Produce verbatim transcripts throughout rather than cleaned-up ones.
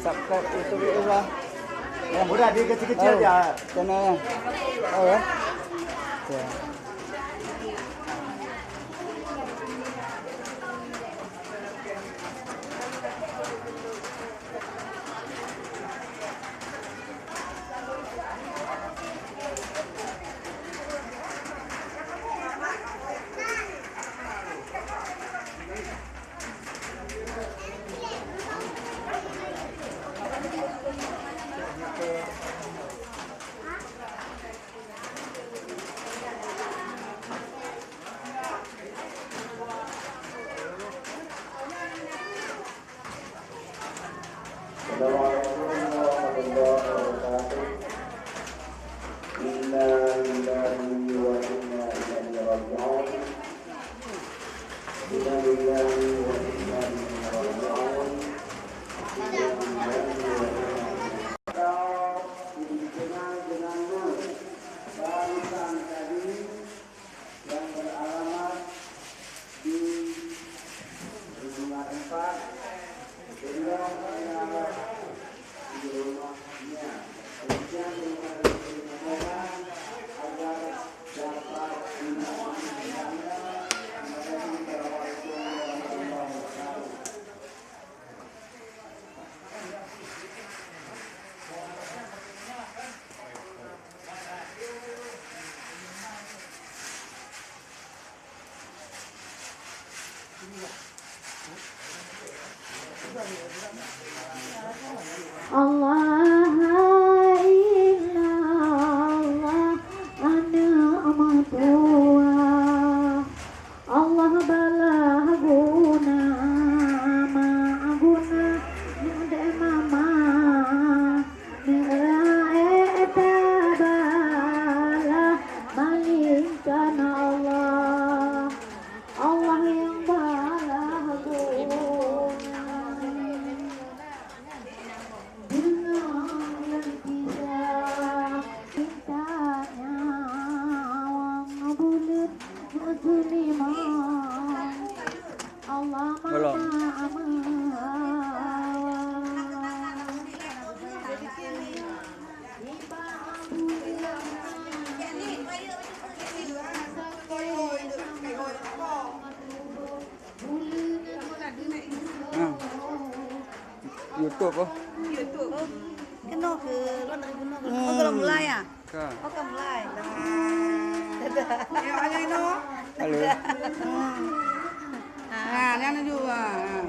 Subscribe YouTube Ibu lah. Yang mudah dia kecil-kecil je. Channel yang. Oh ya. Oke. Assalamualaikum warahmatullahi wabarakatuh. Inna lillahi wa inna ilaihi raji'un. Inna lillahi wa inna ilaihi raji'un. Inna lillahi wa inna ilaihi raji'un. Di tengah-tengah barisan tadi, yang beralamat di Lingkungan empat, Gendong Menara di rumahnya. Demikian dengan agar dapat dimaklumkannya. Assalamualaikum warahmatullahi wabarakatuh. Allah ilallah, aneuk meutuah. Allah balah guna, mak guna, neudek mama, neuraék tabalah, malingkan Allah, Allah nyang balah guna. Deungon kisah cintanya awang buleuen meuseumimang. Allah Belum. Maha Meuawang. Nah. YouTube oh. YouTube. Oh, keunoe keu lôn dari gunong keu. Hmm. Oh, keu mulai ah? Ka. Oh, keu mulai. Dadah. Ayo, ayo, inoe. Halo. Dadah. Hmm. Ah, nyan laju, ah.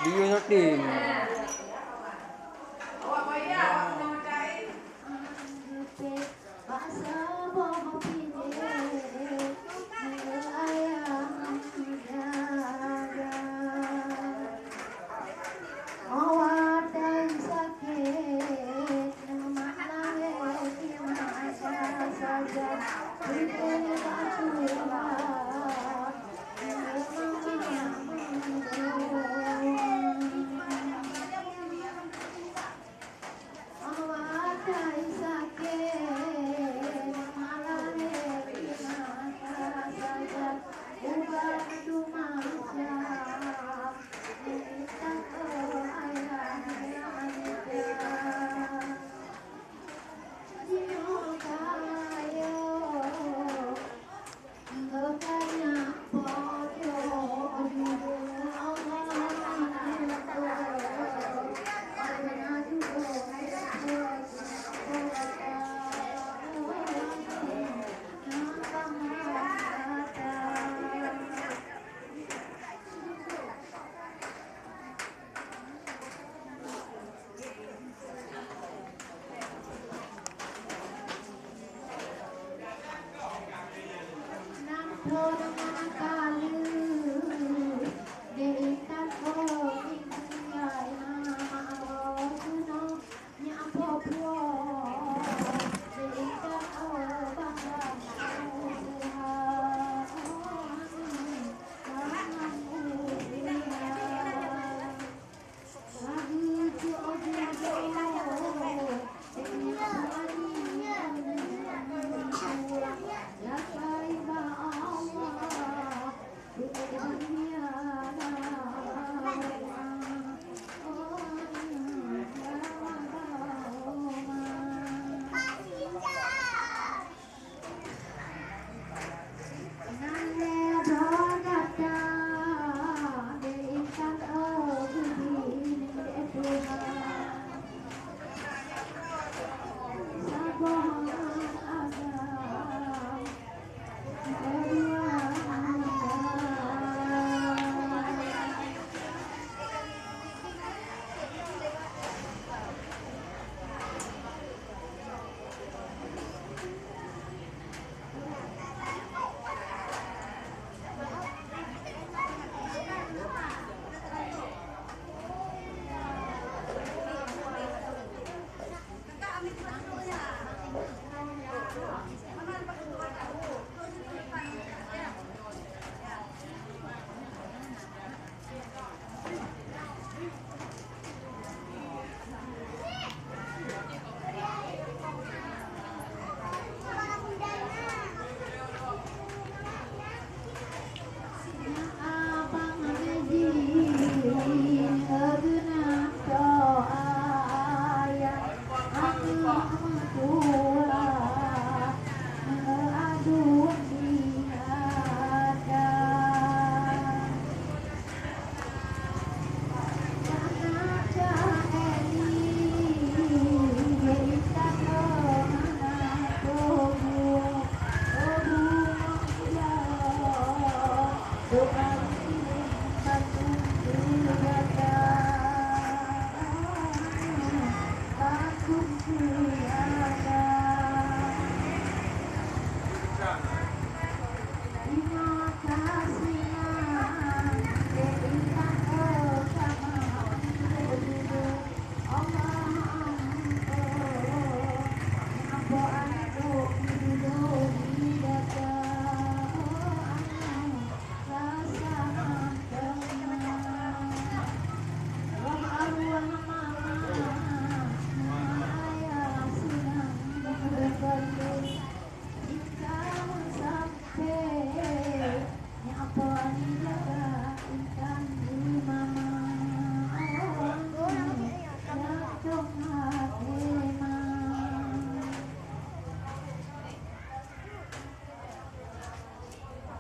Iya, Sotin.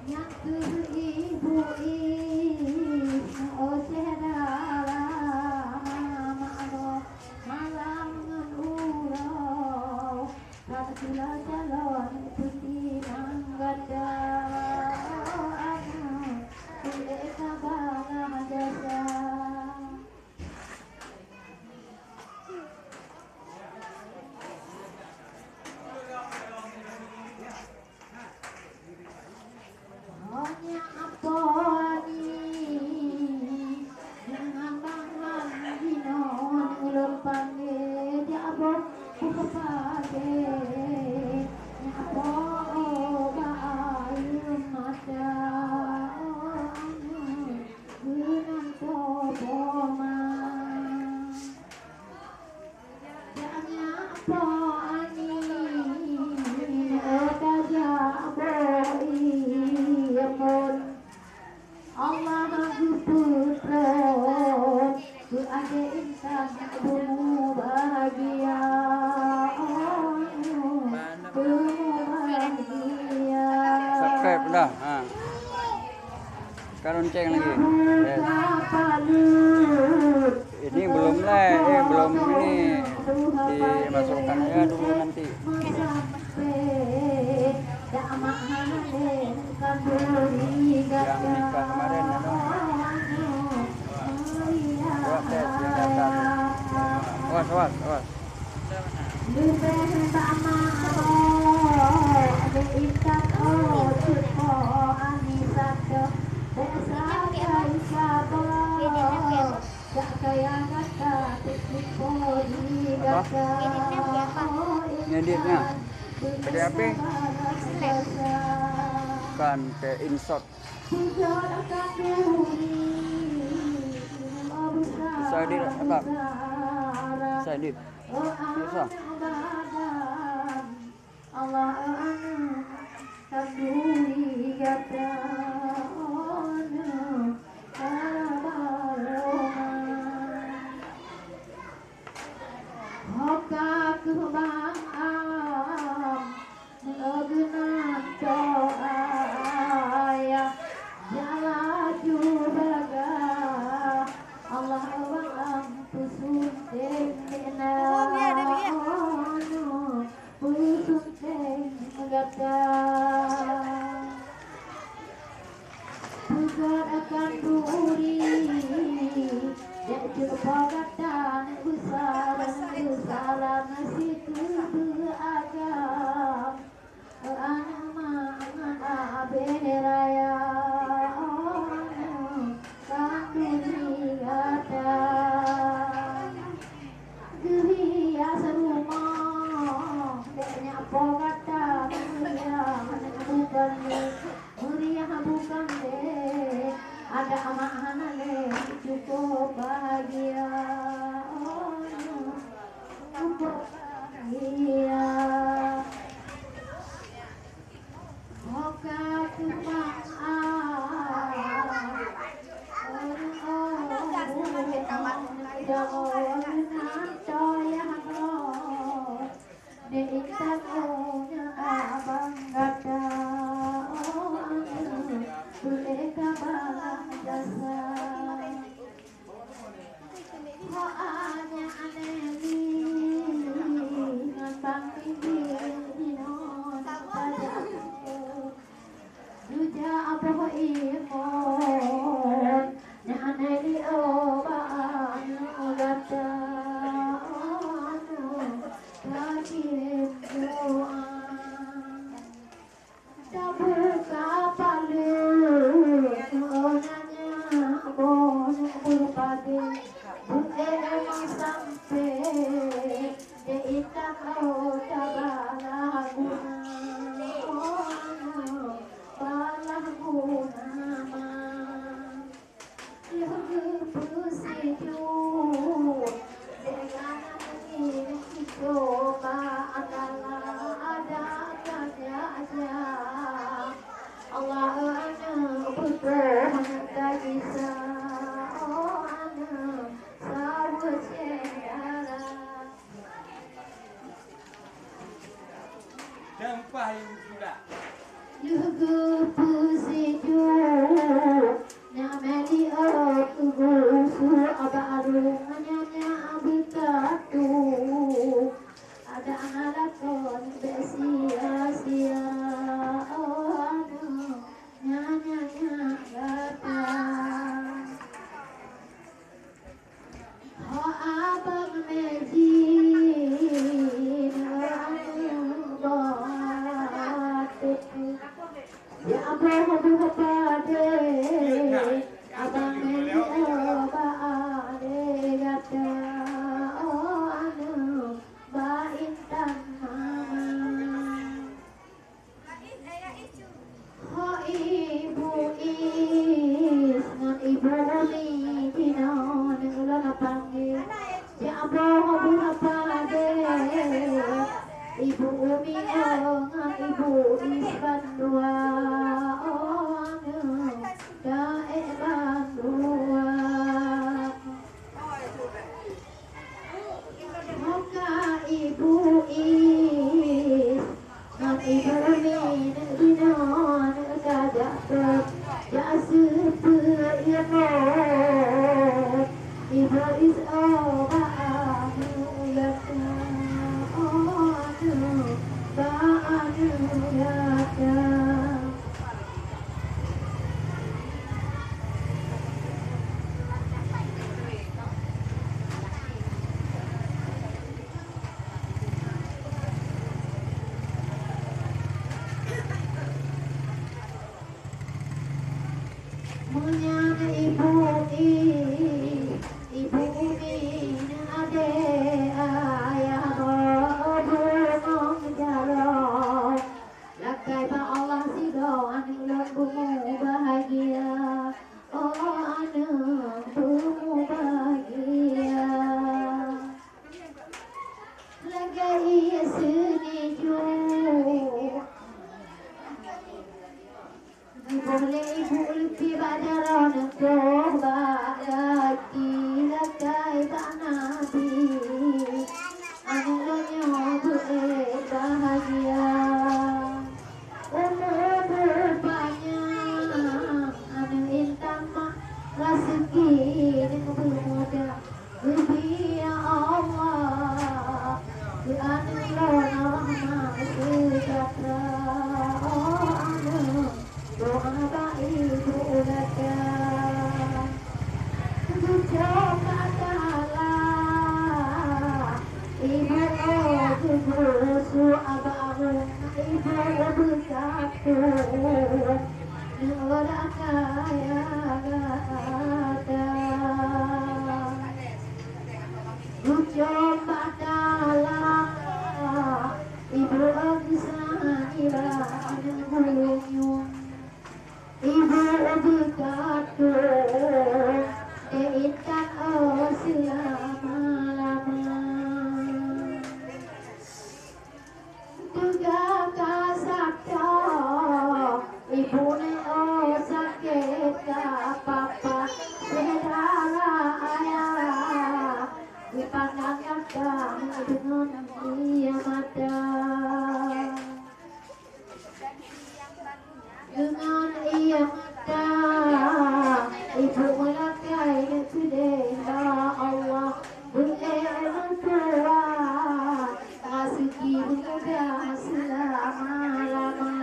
Nyang keu ibu ih, oh syedara, malam ngon uroe, ka teulah calon peutimang gata, oh aneuk, ulée ka bagaih jasa. Udah, ha. Sekarang ceng lagi. Yes. Ini belum lah, eh, belum ini dimasukkan aja dulu nanti. Yang nikah kemarin, ya, dong. Coba tes, yang datang. Awas, awas, awas. Leubeh bak mak oh, di intat oh, cuko Anisat oh, bek sagai saboh. Jak kaya gata, tipu di gata. Ngeditnya. Jadi apa? Bukan ke insert. Bisa edit, Abang? Bisa edit. Bisa. Allah kanduri gata. Hoka keuh bang am, geunan to ayah, jalaju baga. Allah bang am, pusun dendena. Pusun deng gata. Peugah akan duri, jak jumpa gata, nak beusala, nak beusala, nasi keu beuagam. Anak mak, anak abeh raya, oh, anak kanduri gata. Geuhias rumoh, dek nyak po gata, meuria aneuk bukan lé, meuria bukan lé, ada amak hana lé, cukup bahagia. Oh, cukup bahagia. Ho, aneuëk Nelly ngon Bang Tinggi jinoe na tajak. Geujak boh imeum, nyan Nelly oh, bak aneuëk gata, oh, aneuëk, takirém doa. Tabuka paleue, oh, nanya, oh, nyak beupagée, beuék meusampé, di intat, oh, tabalah guna, oh, balah guna ma. Lheueh geupeusijuek, deungon nangis coba adalah ada saja-saja. Allah aneuëk beutoh hana gisa, oh aneuëk saweue syedara. Lheueh geupeusijuek, nyak Meli oh keugusu, abah arung nyan nyak beutatu. Ada anak lakon bék sia-sia, oh aneuëk, nyan nyak gata. Ho abang Mejin, ho aneuëk boh teupeu. Ya boh beuh padé, abang Mejin, ho ba adé gata, oh aneuëk ba intan mama. Ho Ibu Is ngon Ibu Umi jinoe nyan ulôn na panggil. Jak boh beurapa deh. Ibu Umi oh ngon Ibu Is bandua oh aneuëk. Daék ba Meunyan ibu i, ibu umi, adé ayah, bak bungong jaroe. Lakée bak Allah sidroe aneuk lôn bumoe bahagia. Oh, aneuk bumoe bahagia. Lagée ie seuneuju. Iboh lé ibu leupie bak jaroe, neukoh bak gaki, lakée bak Nabi. Aneuk lôn nyoe beuet bahagia. Umu beupanyang, aneuk intan mak, raseuki neubeumudah. Geubri ya Allah, keu aneuk lôn rahmat seujahteura. Oh, aneuk, doa bak ibu gata. Geucok bak dalam, ibu, oh, geugeusu barong, ibu beusatu. Neurak kaya gata. Geucok bak dalam, ibu, oh, geusanira aneuk geunyueng. Ibu beukatu, dek intan, oh, seulama-lama. Teuga ka sabda, ibu nyoe sakét ka papa, syedara ayah, geupandang gata deungon ie mata. Deungon ie mata, ibu meulakée neukeudeh bak Allah, beuet meutuah, raseuki beumudah seulama-lama.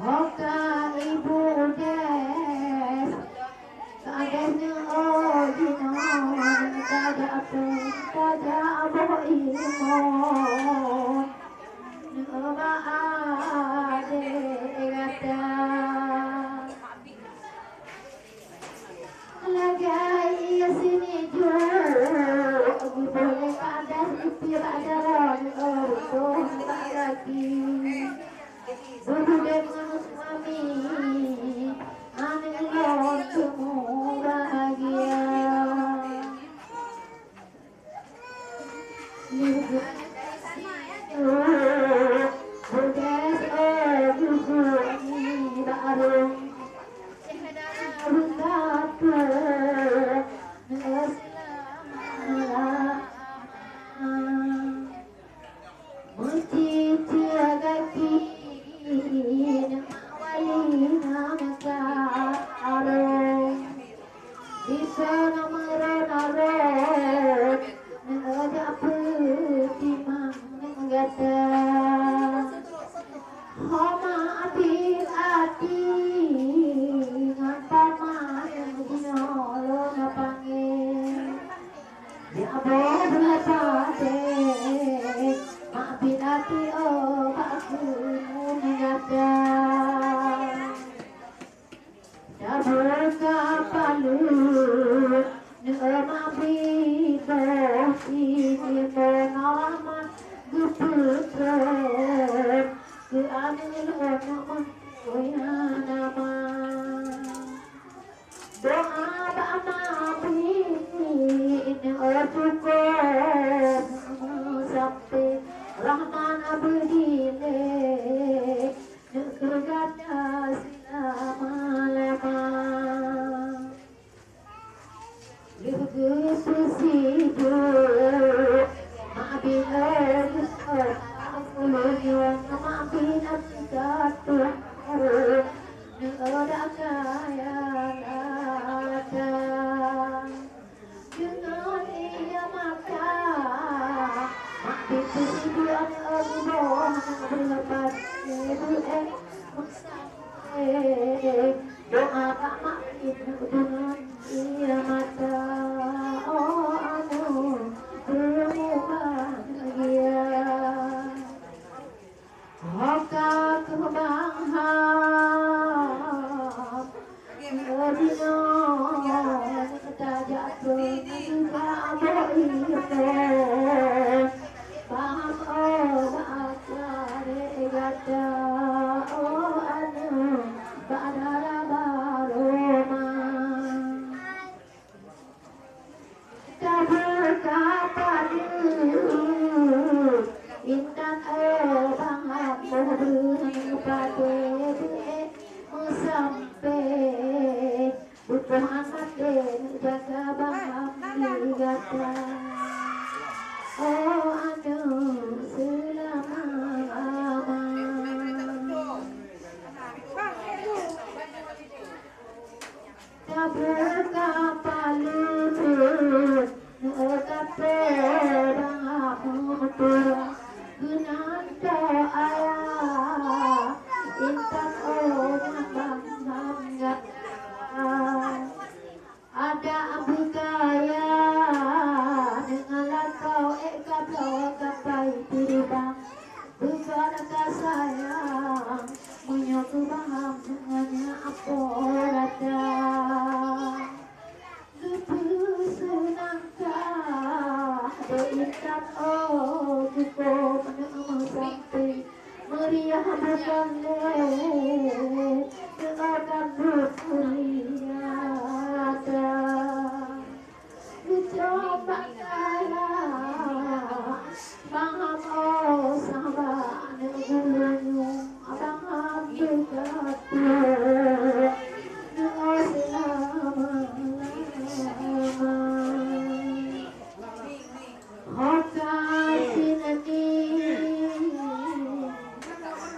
Ho ka ibu des, ka des nyoe jinoe, tajak pun, tajak boh imeum. Neuba adé gata. Lagée ie seuneuju, geuboh lé padas leupie bak jaroe, reutoh bak gaki. Beudeuh deungon suami, aneuk lôn teumé bahagia. Meucicée gaki, wali na meuka arong. Disa na meuron arot, neujak peutimang gata. Homa abit até, ngon paman jinoe lôn panggil. Ya boh beulapa deh, mak abit até, oh, bak keuneuk gata. Tabuka palu, neueu mabit boh imeum, nama geupeutrön keu aneuk lôn meutuah nama. Doa bak mabit, neueu syukur meusampé, rahmat beudilée keu gata seulama-lama. Lheueh geususi jok, mak bin, eh, geusoe, ulôn nyoe mak bin, eh, geutanyoe, neueu dakaya lada. Deungon ie mata, mak bin teusijuek, eh, geuboh, eh, beuleupah, eh, beuet, eh, meusampé. Doa bak mak bin deungon ie mata, oh, aneuk, beumubahgia. Ho ka keuh bang ha. sampai butuh amat deh jaga baham di gata. Oh aneuk seulama-lama. Tabuka palu-palu, neukato bang mutua, geunan to ayah, intat oh nyang bang gata. Ada bukaya, deungon lakoe ék kabloe kapai tiribang. Bukon ka sayang, meunyoe keubaham ngon nyak apo gata. Geupeuseunang ka dek intat oh, cukup meuneuk meusampe. Meuriah bukon lé, teuka buet mulia. Geucok bak kala, maham oh sahabat neugulunyu, abang ham beugatu, neu oh seulama-lama. Hoka sinani,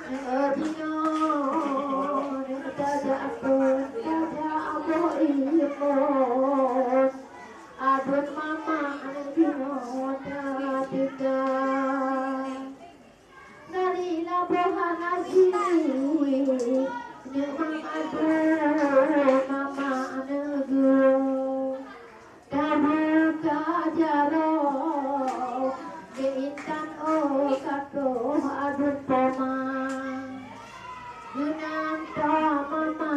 neu oh jinoe, neu tajak pun, tajak boh imun. Aduen mama aneuk jinoe tateuka. Dari laboh hana jiwi, neuk mama aduen mama aneuk jinoe. Tabuka jaroe, geuintan oh katoh aduen poma. Geunan ta mama,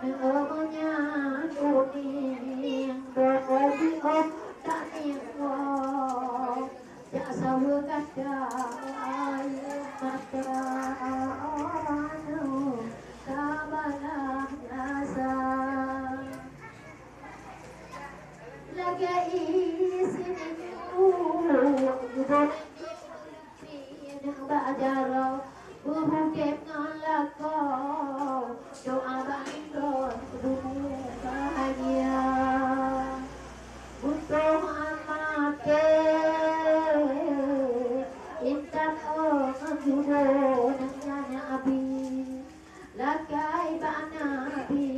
Meunyoe nyan uning, beungöh jiôh tanéng woe, jak saweue gata ayeuem mata, oh aneuk ka balaih rasa. Lagèe ié sineuk, geuboh Bak jaroe beuhudép ngon lakoe, doa bak indon beumeubahagia. Untông amat intat oh ngon juboe nyan abi. Lakèe bak Nabi,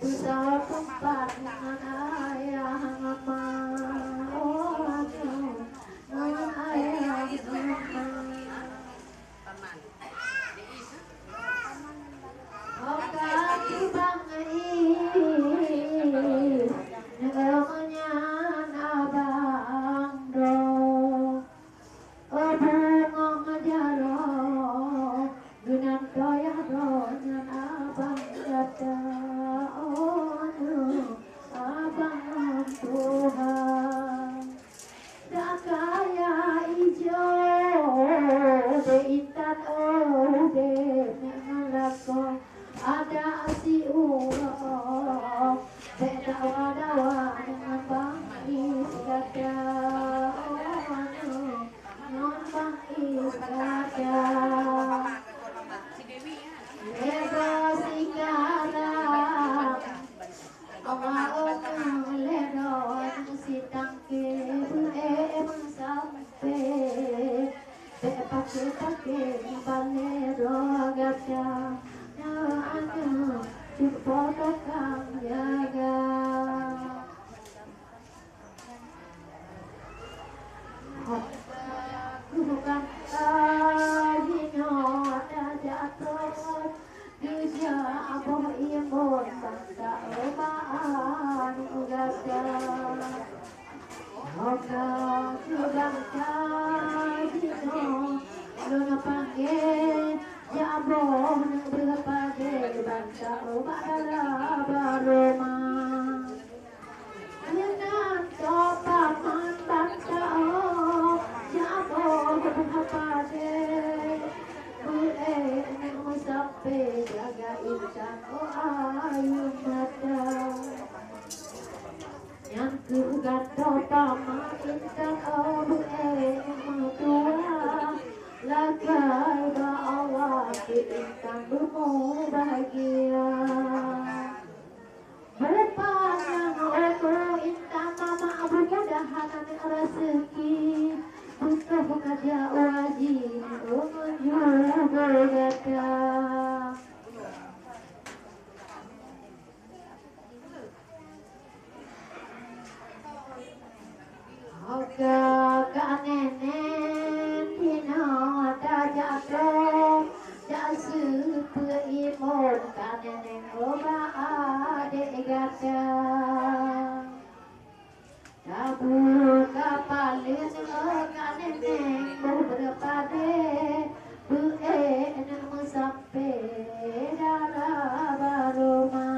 tusoe teumpat ngon ayah ngon ma. Oh, ngon ayah ngon ma. Oh, ka teubang ié, ngon nyan abang droe. Oh bungöng jaroe, geunan toyah droe nyan abang gata, oh aneuk abang tuha. Dak kaya ijo, dek intat oh dek ngon lakoe. Ada siuroe, bèk dawa-dawa ngon bang ié gata, oh aneuk, ngon bang ié gata. Lé droe sikarang, lé droe sitangke, beuék meusampé. Bèk pake-pake balèe droe gata, na aneuk cut po tukang jaga. Bukan jinoe tajak trok, geujak boh imbon bangsa umat gata. Oka keu bangsa jinoe lôn panggé, jak boh neubeureuh padé bangsa ubak dara barô ma. Meunan toh paman bangsa, jak boh neubeureuh padé. Beuék neuh meusampé jaga intan, oh ayue mata. Nyan keuh gata paman intan, oh beuék meutuah, lakèe bak Allah Intan bumoe bahagia. Bupanyang umu intan mama, bumudahan aneuk raseuki. Bukon ka jak u haji, meunyoe gata. Oke, ka nenek jinoe tajak trok, jak seupeu imeum ka nenek ubak adék gata. Tabu ka paleuen ka nenek boh beureupadé, beuék neuk meusampé dara baroma.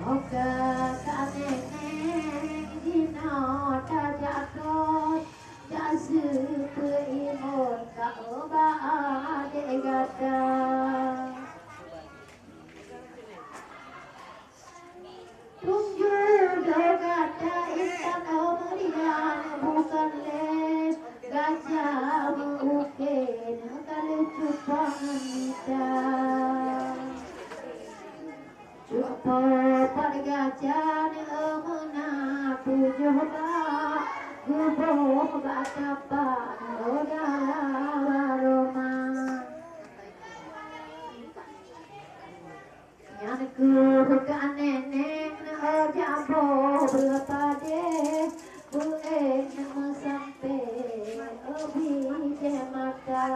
Oke ka nenek jinoe tajak trok, jak seupeu imeum ka ubak adék gata. Tunjoh gata intan meulian bukon lé gajah meu-ukée ka leucupang mita. Cupo pat gajah meunan tujoh bak, geuboh bak tapak dara baroma. Nyan keuh ka nenek jak boh beureupadé, beuék meusampé bijéh mata.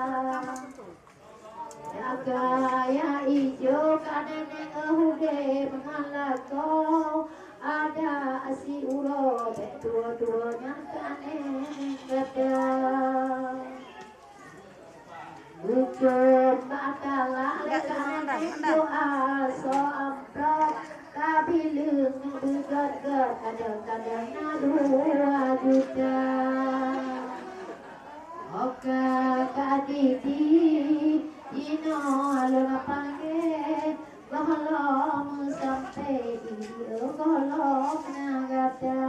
Gaya ijo ka nenek udeb ngon lakoe, adak siuroe bék tuwo-tuwo nyan ka nenek gata. Ucok bak Allah lé ka nenek doa soe amplop, ka bileueng beugét-gét, kadang-kadang na dua juta. Oke ka Didi, jinoe lôn panggé, gohlom meusampé di gohlom na gata.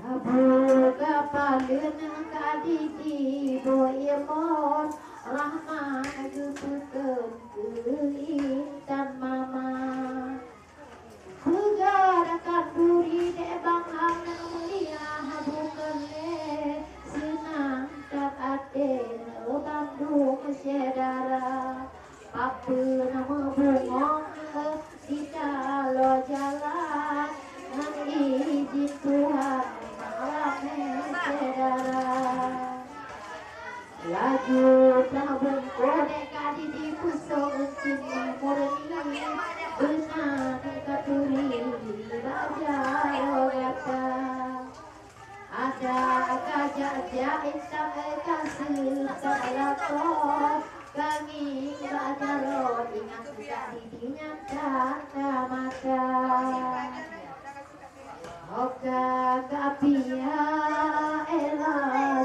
Tabu ka paleuen ka Didi boh imeum, Rahman geupeukheun keu intan mama. Peugah rakan duri dek bang aneuk mulia, bukon lé seunang that até bandum syedara. Papeue na meubungong di taloe jalan, ngon idhin Tuhan ramé syedara. Laju plah bungkôh dek ka Didi, peusok encin murni, beuna dek ka turi bak jaroe gata. Ada ka jak-jak intan ka seutôt lakoe, ka ngieng bak jaroe, ingat ka Didi nyan that na mata. Oka ka pia ela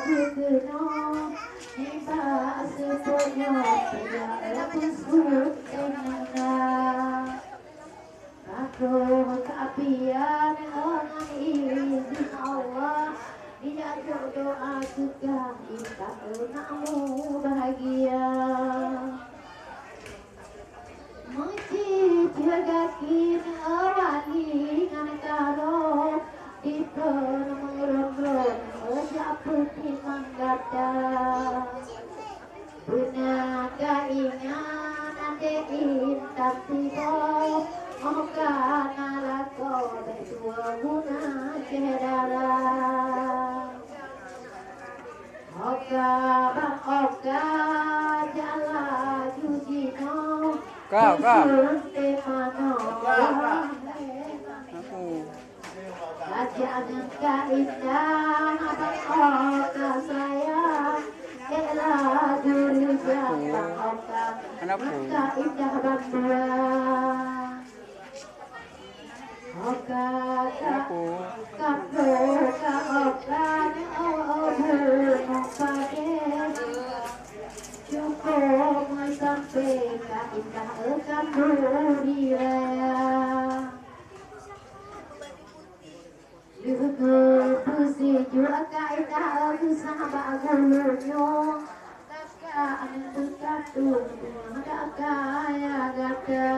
jukeunoe, nibak seupôt nyoe pia peusuet teungoh na. Ka troh ka pia ngon idhin Allah, dijak doa juga intan na mubahagia. Meucicéh gaki ngon wali ngon karoe, dikeue meurôn-rôn jak peutimang gata. Beuna ka ingat até intan tiboh, óh ka na lakoe bék tuwoe guna syedara. Oka bang oka jak laju jinoe. Ka, ka. Usun teumanoe. Aku. Raja nyang ka indah bang oka sayang. Ék laju rijang bang oka. Kenapa? Nyang ka indah bandua. Oka ka, ka, ka, oka, oh, oh, oh, oh, oh, pade. Cukup sampai ka indah, eh, kanduri raya. Leuheuh peusijuek ka indah, Susah bak gulunyoe, kakak aneuk beukatu, kakak kaya gata.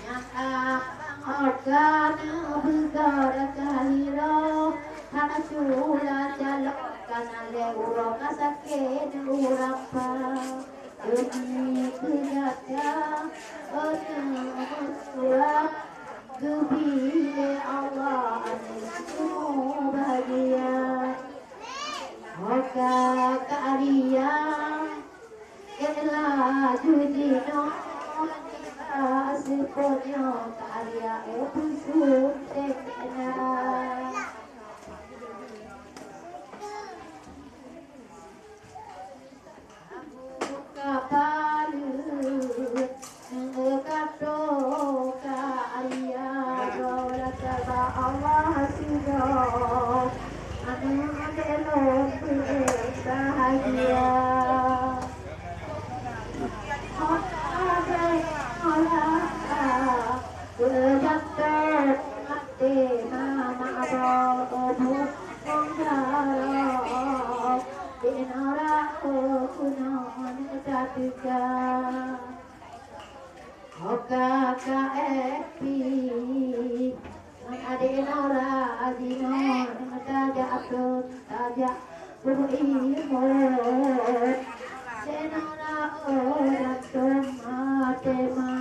Nyang abang oka neubeugor kahiro, hana cula calok kana lé uroe ka sakét urapa. Demi keugata, oh, neumeusua, geubri lé Allah aneuk bahagia. Oka ka Alia, ék laju jinoe, seupôt nyoe ka Alia, éh, peuseunteng na. Ka paleue, ka troh, ka Alia, doa taba Allah sidroe, aneuk lôn peuet bahagia. Meuaté meulah, keu jantung até mama aboe buet meugarok, di neraka keunoe tateuka. Oka ka Epi, ngon adék Nora jinoe tajak ateueh, tajak beuimot. Adék Nora, oh, jantung até ma.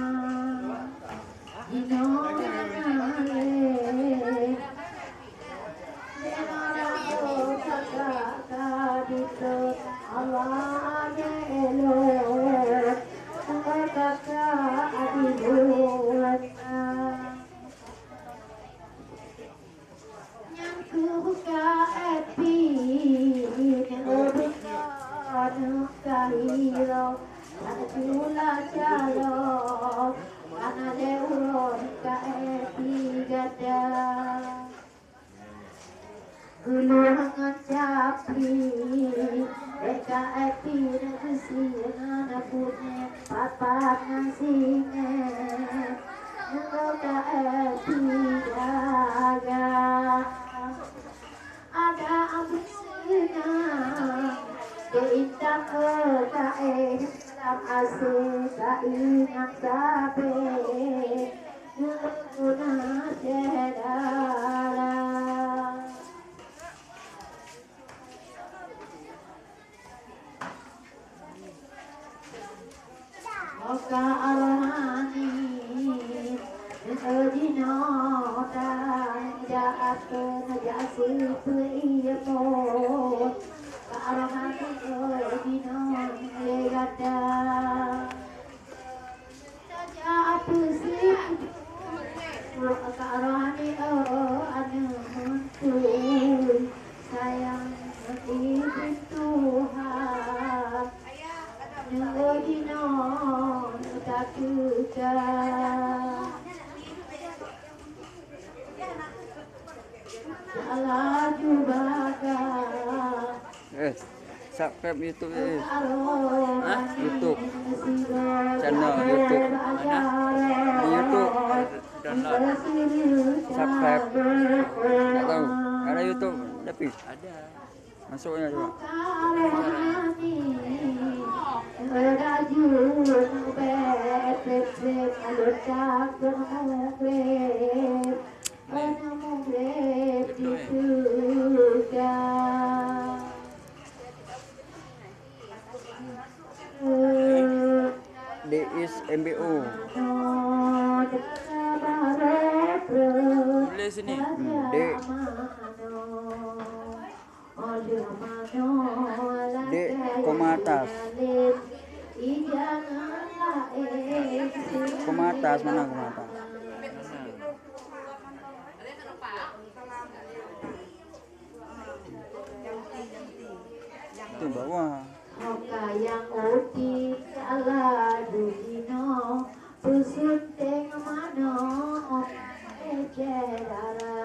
Jinoe hana lé. Adék Nora, oh, kakak ka ditot. Allah adék lôn, kakak ka dibuet. Nyang keu buka Epi, neubeudôh aneuk kahiro, aneuk cula calo, hana lé uroe ka Epi gata. Geuloh ngon capi, ka Epi neugeusie ngon punyet, papan ngon singoh, neuka Epi jaga. Ada abis na, di intan ka éh lam asé, ka ingat sabe, geupeuguna syedara. Oka Arhani, jinoe dan jak ateueh, jak sipeue ie pot. Ka Arhani, jinoe lé gata. Tajak peusipu, Kak Rohani, oh, aneuk meutui, sayang meuidin Tuhan, nyoe jinoe tateuka. Laju baka. Eh, subscribe YouTube, eh. Hah? YouTube. Channel YouTube. Mana? Di YouTube. Download. Subscribe. Tak tahu. Ada YouTube, tapi. Ada. Masuknya juga. D I S M B O. Tulis sini. Hmm, D. Dek, koma atas. Koma atas, mana koma atas? Itu bawah. Oka nyang uti laju jinoe, peusunteng manoe, oke syedara.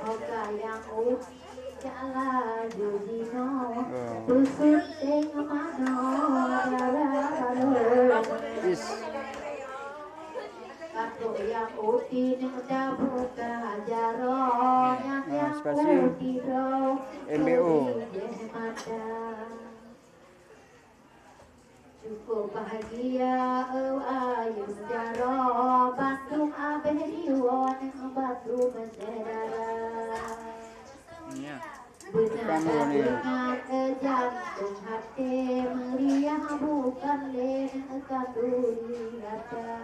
Oka nyang uti laju jinoe, peusunteng manoe, dara balon. Is. Nyang uti neuda buka jaroe, nyang, ah, nyang spasi uti droe M B O. Keudéh mata. Cukup bahagia, oh, ayeue jaroe, bandum abéh diwoe, bandum syedara. Ya. Bukan boleh. Beuna jantung até meuriah, bukan lé kanduri gata.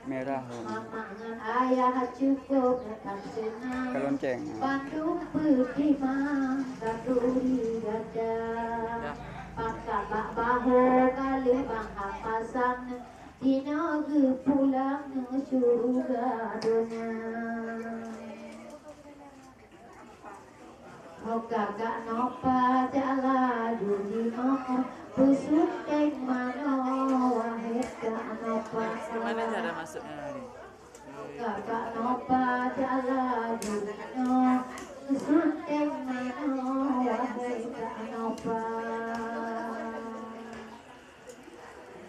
Merah. Mamak ngon ayah cukup that seunang. Kalonceng. Bandum peutimang kanduri gata. Ya. Pakat bak bahô ka lheueh bak hapasan, dinoe geupulang syeuruga donya. Ho kakak Nopa jak laju jinoe, peusunteng manoe, wahé kak Nopa. Mana cara masuknya ni? Ho kakak Nopa jak laju jinoe, peusunteng manoe, wahé kak Nopa.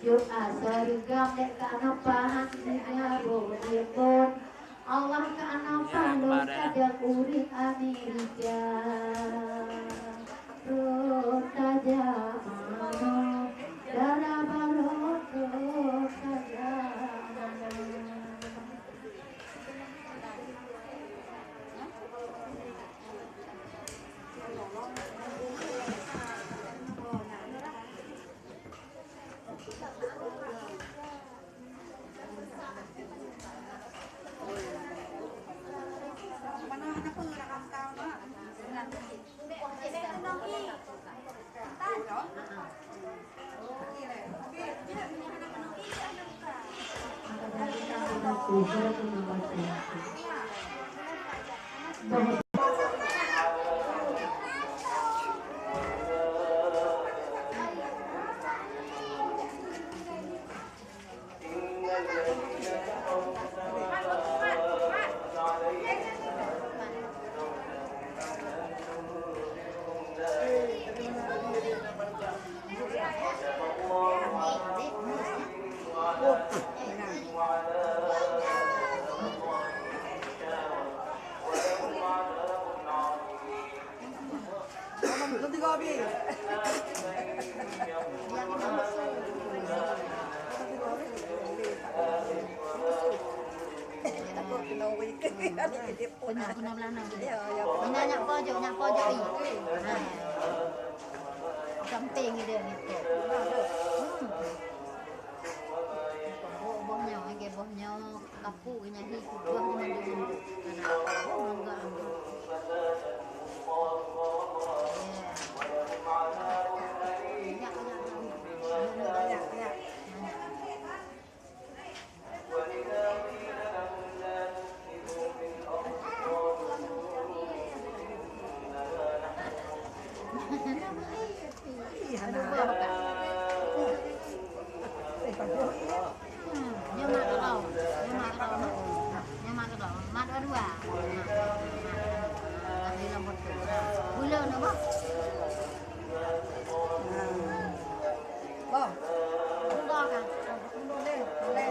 Jok asoe reugam lé kak Nopa han siga boh diphon. Allah kak Nopa lôn kadang ureueng Amerika. Rot tajak manoe, dara barô rot tajak manoe. Pernah, pernah belah enam. Ya, ya. Pernah nyak pojok, nyak pojok, iya. Ha. Samping dia ni tu. Hmm. Boh, boh nyoe, okey, boh nyoe. Kapu nyan hi kubah nyan di sini. Kana, oh, mangga, mangga. Ya. Nyak, nyak, nyak. Nyak, nyak, nyak. Nyoe mak keudroe. Nyoe mak keudroe. Nyoe mak keudroe. Mak dua-dua. Mak. Mak. Mak. Mak. Mak. Mak. Mak. Mak. Boh. Boh kan? Boh lé, lé.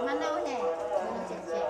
Mana ulèe? Mana cek-cek?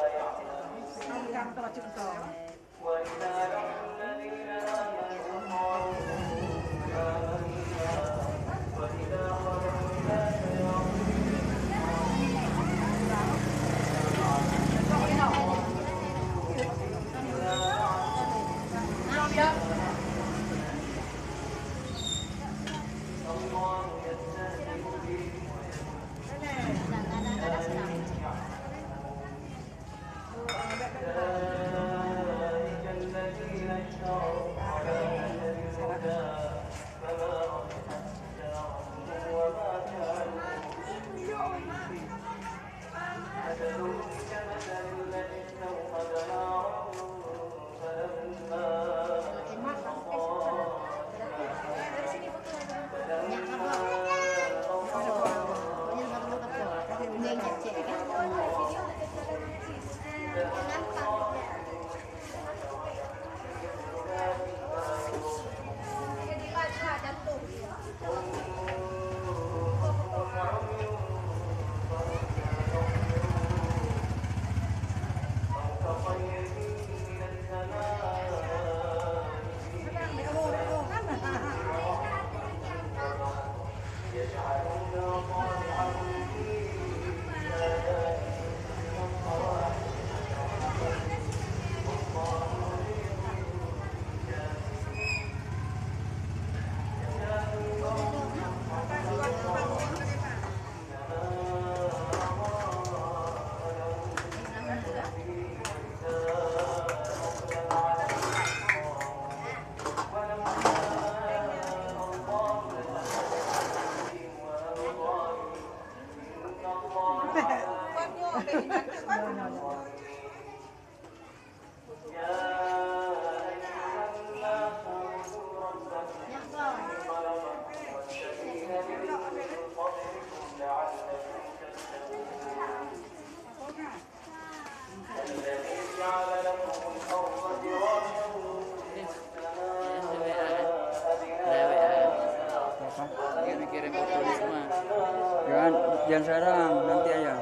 Jangan, jangan sekarang, nanti aja.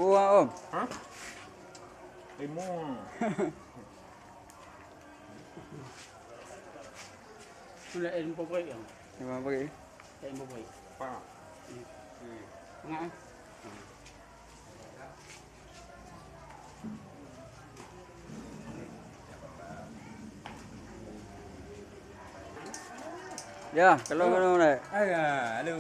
Puah, Om. Hah? Lima. Sudah ilmu pokok yang. Ilmu pokok. Ilmu pokok. Pak. Hmm. Hmm. Tengah, eh? Ya, kalau, kalau mulai. Ayo, halo.